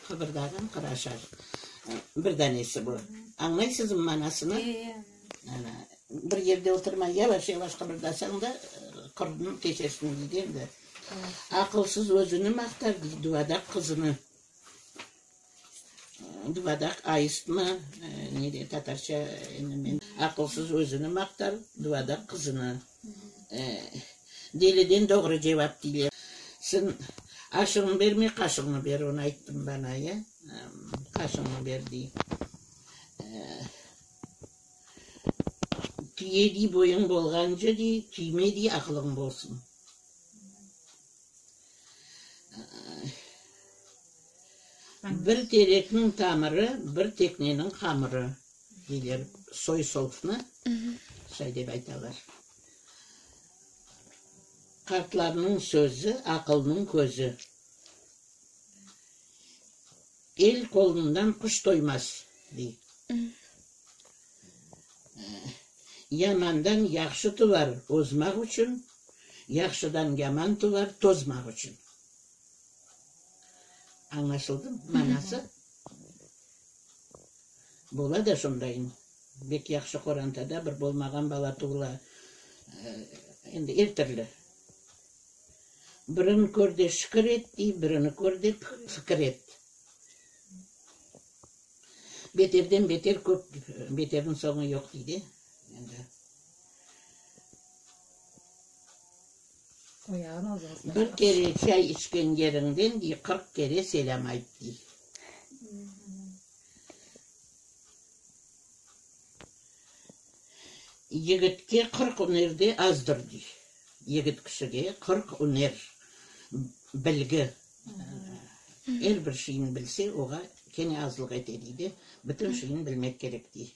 Qıbırdağan qır aşar. Bir danesi bu. Añlaysızmı manasını? Ana, bir yerde oturmay, yavaş-yavaş qıbırdasañ da, qırnı teşersiñ, dey de endi. Aqılsız özüni maqtar, dey, duvadaq qızını. Duvadaq ayistmi, ne de tatarca endi men. Aqılsız özüni maqtar, duvadaq qızını. Deliden doğru cevap deyler. Sen aşıñnı bermey, qaşıñnı ber, onı ayttım bana, ya, qaşıñnı ber, dey. Tüyediy boyuñ bolğance, dey, tüymediy aqılıñ bolsun. Bir terekniñ tamırı, bir tekneniñ hamırı, deyler soy-sopnı, şay dep aytalar. Qartlarnıñ sözü, aqılnıñ közü. El qolundan quş toymaz, dey. Yamandan yahşı tuvar ozmaq içün, yahşıdan yaman tuvar tozmaq içün. Añlaşıldımı manası? Bola da şondayın. Bek yahşı qorantada bir bolmağan bala tuvula. Endi er türlü. Birini kör de şükür et, dey, birini kör de fikir et. Beterden beter köp, beterniñ soñu yoq, dey de, endi. Bir kere çay içken yeriñden, dey, 40 kere selâm ayt, dey. Yigitke 40 üner de azdır, dey. Yigit kişige 40 üner, bilgi. Er bir şeyni bilse, oğa kene azlıq ete, dey de, bütün şeyni bilmek kerek, dey.